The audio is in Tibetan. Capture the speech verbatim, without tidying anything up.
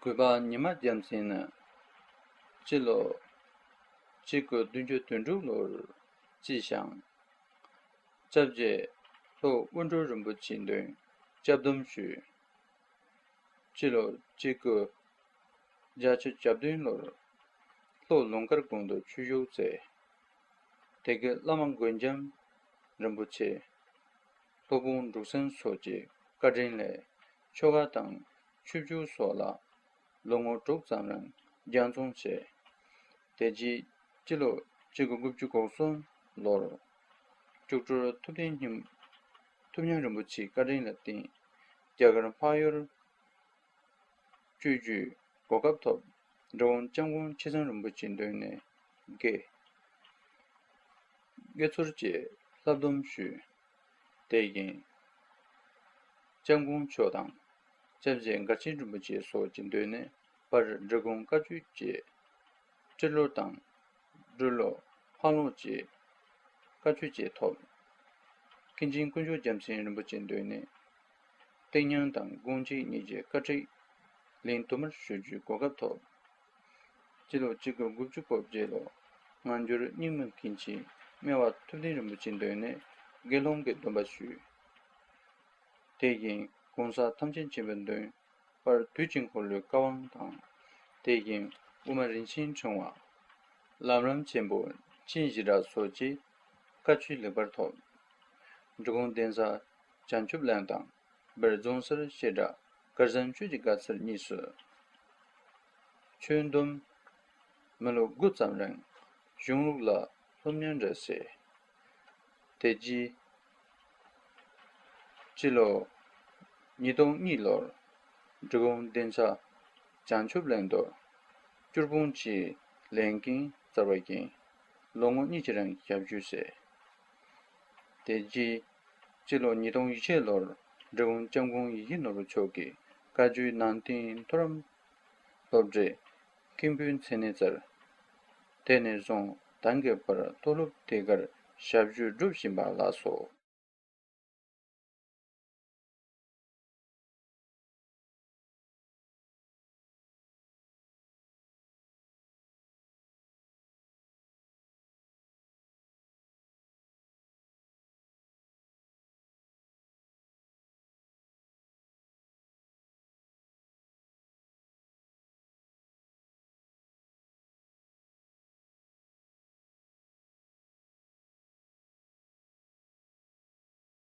གུས་པ་ཉི་མ་རྒྱལ་མཚན་ནི། སྤྱི་ལོ་གཅིག་དགུ་བདུན་ཅུ་དོན་དྲུག་ལོར་སྐྱེས་ཤིང་། སྐྱབས་རྗེ་ལྷོ་དབོན་སྤྲུལ་རིན་པོ་ཆེའི་མདུན་སྐྱབས་སྡོམ་ཞུས། སྤྱི་ལོ་གཅིག་དགུ་བརྒྱད་ཅུ་གྱ་བདུན་ལོར་ལྷོ་ལུང་དཀར་དགོན་དུ་ཆོས་ཞུགས་མཛད། དེ་གའི་བླ་མ་མགོན་རྒྱམ་རིན་པོ་ཆེ། སློབ་དཔོན་འབྲུག་སེང་སོགས་ཀྱི་བཀའ་དྲིན་ལས་ཆོ་ག་དང་ཆོས་སྤྱོད་སོགས་ལ་ལོ་ངོ་དྲུག་ཙམ་རིང་སྦྱང་བརྩོན་བྱས། དེ་རྗེས་སྤྱི་ལོ་གཅིག་དགུ་དགུ་བཅུ་གོ་གསུམ་ལོར་མཆོག་སྤྲུལ་ཐུབ་བསྟན་སྙིང་ཐུབ་མཉམ་རིན་པོ་ཆེའི་བཀའ་དྲིན་ལ་བརྟེན། རྒྱ་གར་འཕགས་ཡུལ་སྤྱོད་རྒྱུའི་གོ་སྐབས་ཐོབ། འབྲི་གུང་སྐྱབས་མགོན་ཆེ་ཚང་རིན་པོ་ཆེའི་མདུན་ནས་དགེ་དགེ་ཚུལ་གྱི་བསླབ་སྡོམ་ཞུས། དེ་བཞིན་སྐྱབས་མགོན་མཆོག་དང་སྐྱབས་རྗེ་མགར་ཆེན་རིན་པོ་ཆེ་སོགས་ཀྱི་མདུན་ནས་པར་འབྲི་གུང་བཀའ་ཆོས་ཀྱི་སྤྲེལ་ལོ་དང་སྦྲུལ་ལོ་འཕགས་ལོ་བཅས་བཀའ་ཆོས་བཅས་ཐོབ། མཁན་ཆེན་དཀོན་མཆོག་རྒྱལ་མཚན་རིན་པོ་ཆེའི་མདུན་ནས་བསྟན་སྙིང་དང་དགོངས་གཅིག་གཉིས་ཀྱི་བཀའ་ཁྲིད་ལན་དུ་མར་ཞུ་རྒྱུའི་གོ་སྐབས་ཐོབ། སྤྱི་ལོ་གཅིག་དགུ་དགུ་བཅུ་གོ་བརྒྱད་ལོ་སྔ་འགྱུར་རྙིང་མའི་མཁན་ཆེན་སྨེ་བ་ཐུབ་བསྟན་རིན་པོ་ཆེའི་མདུན་ནས་དགེ་སློང་གི་སྡོམ་པ་ཞུས། དེ་བཞིན་གོང་ས་ཐམས་ཅད་མཁྱེན་པའི་མདུན་པར་དུས་ཀྱི་འཁོར་ལོའི་བཀའ་དབང་དང་། དེ་བཞིན་དབུ་མ་རིན་ཆེན་ཕྲེང་བ། ལམ་རིམ་ཆེན་པོ་མཆན་བཞི་སྦྲགས་སོགས་ཀྱི་བཀའ་ཆོས་ལེགས་པར་ཐོབ། འབྲི་གུང་གདན་ས་བྱང་ཆུབ་གླིང་དང་བིར་རྫོང་སར་བཤད་གྲྭ་སྐལ་བཟང་ཆོས་ཀྱི་དགའ་ཚལ་གཉིས་སུ་ཆོས་འདོན། མི་ལོ་དགུ་ཙམ་རིང་གཞུང་ལུགས་ལ་སློབ་གཉེར་འདྲ་བྱས། དེ་རྗེས་སྤྱི་ལོ་ཉིས་སྟོང་གཉིས་ལོར་འབྲི་གུང་གདན་ས་བྱང་ཆུབ་གླིང་དུ་སྐྱོར་དཔོན་གྱི་ལས་འགན་བསྩལ་བ་བཞིན་ལོ་ངོ་གཉིས་ཀྱི་རིང་ཞབས་ཞུ་བྱས། དེ་རྗེས་སྤྱི་ལོ་ཉིས་སྟོང་བཞི་ལོར་འབྲི་གུང་སྐྱབས་མགོན་ཡིད་བཞིན་ནོར་བུ་མཆོག་གིས་བཀའ་བརྒྱུད་ནང་བསྟན་མཐོ་རིམ་སློབ་གྲྭའི་མཁན་པོའི་མཚན་གནས་བསྩལ། དེ་ནས་བཟུང་ད་གའི་བར་མཐོ་སློབ་དེ་གར་ཞབས་ཞུ་སྒྲུབ་བཞིན་པ་ལགས་སོ།